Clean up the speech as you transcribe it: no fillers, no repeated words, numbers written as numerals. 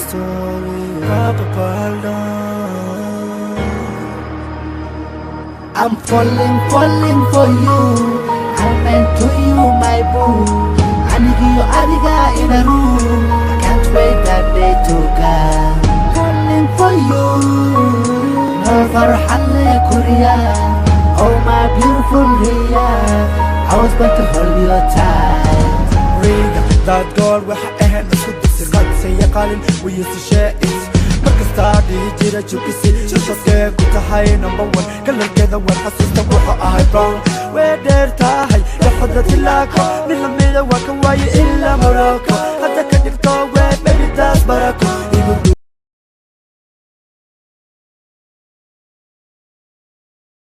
Story. Papa pardon. I'm falling, falling for you. I'm meant to you, my boo. Anigiyo adiga in a room. I can't wait that day to come. Falling for you. Nolol farxad leh kuriya. Oh, my beautiful Ria. I was born to hold you tight. Riga that girl waxa ahayn isku disi qadsaya qalin. We used to share it. Markastaa dhihi jira jukisi shashadkee ku tahay number one. Kalarkeeda waan xasuusta, wuxuu ahay brown. Way dheer tahay, dhexda tilaako nin lamida waa ka waaye ilaa Morocco.